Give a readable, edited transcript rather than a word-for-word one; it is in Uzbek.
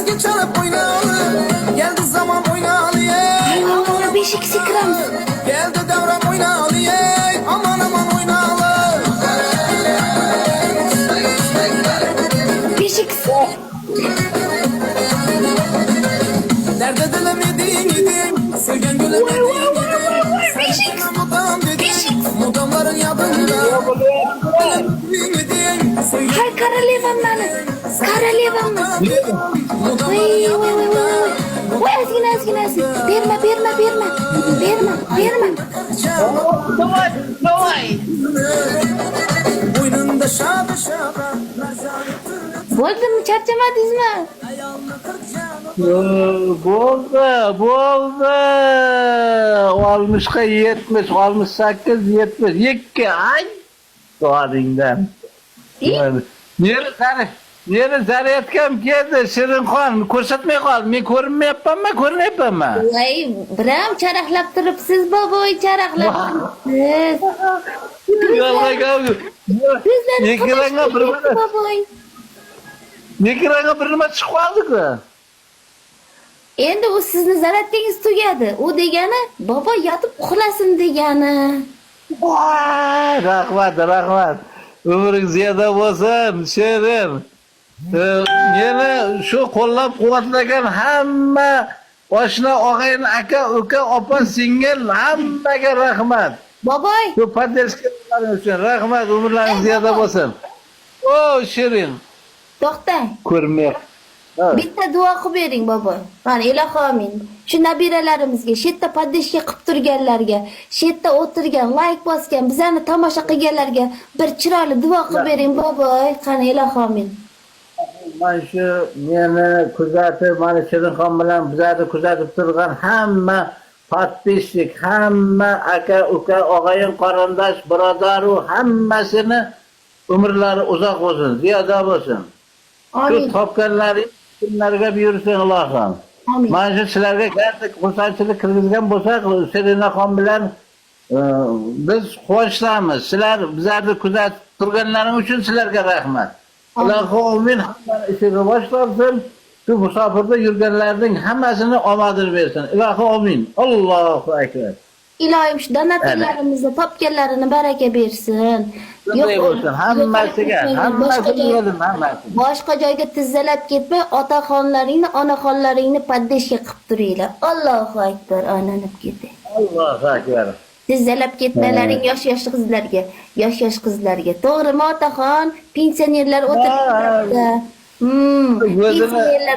Çalgı çalıp oynalı. Geldi zaman oynalı. Voy, voy, voy, 5x kiramiz. Geldi devran oynalı. Aman aman oynalı. 5x. Nerede dilim yedin yedim. Sevgen gülüm Voy, voy, voy, voy, voy, 5x. Mudam dedim. 5x. Mudamların yadında. Dilim yedim. Sevgen Hay королева mani. Королева mani. Mudamların Voy, voy, voy, voy, voy. Voy, ozgina, ozgina, ozgina. Berma, berma, berma. Berma, berma. Давай, давай. Boynunda şada şada Mercanı türlü Bo'ldimi, charchamadingizmi? Ayağını kıracağım. Bo'ldi, bo'ldi. 60ga 70, 68, 72. Ay, dodingdan. Meni sari, meni zaryadkam keldi, Shirinxon, ko'rsatmay qoldi. Men ko'rinmayapmanmi, ko'rinyapmanmi? Voy, biram charaqlab turibsiz, boboy, charaqlab turibsiz. Yolg'on. Ko'zlarim Ekranga bir qamashib ketdi, boboy. Ekranga bir nima chiqib qoldi-ku. Endi u sizni zaryadkangiz tugadi. U degani bobo yotib uxlasin degani. Voy, rahmat, rahmat. Umring ziyoda bo'lsin, Shirin. Meni shu qo'llab-quvvatlagan hamma oshna, og'ayin, aka, uka, opa, singil hammaga rahmat. Boboy, Shu поддержка laring uchun rahmat, umrlaring Ey, ziyoda bobo. bo'lsin. O, Shirin, to'xtang. ko'rmayapti. Ha. Bitta duo qilib bering, bobo. Mana ilohi amin. Shu nabiralarimizga, shu yerda поддержка qilib turganlarga, shu yerda o'tirgan, layk bosgan, bizlarni tomosha qilganlarga bir chiroyli duo qilib bering, boboy. Qani ilohi amin. Mana shu meni kuzatib, mana Shirinxon bilan bizlarni kuzatib turgan hamma подписчик, hamma aka, uka, og'ayin, qarindosh, birodaru hammasini umrlari uzoq bo'lsin, ziyoda bo'lsin. Shu Amin. topganlari kimlarga buyursin ilohim. Amin. Mana shu sizlarga garchi xursandchilik kirgizgan bo'lsak, Shirinxon bilan biz quvonchdamiz. Sizlar bizlarni kuzatib turganlaring uchun sizlarga rahmat. Amin. Ilohi amin, hammani ishi rivoj topsin. Shu musofirda yurganlarning hammasini omadini bersin. Ilohi amin. Allohu akbar. Iloyim shu donatlarimizni topganlarini baraka bersin. Shunday bo'lsin hammasiga, yo'q, boshqa hammasini joy- yedim, hammasini. Boshqa joyga tizzalab ketmay, otaxonlaringni, onaxonlaringni поддержка qilib turinglar. Allohu akbar, aylanib ketay. Allohu akbar. Tizzalab ketmalaring yosh-yosh qizlarga, yosh-yosh qizlarga. To'g'rimi, otaxon? Pensionerlar o'tiribdi. O'zini Pensionerlar.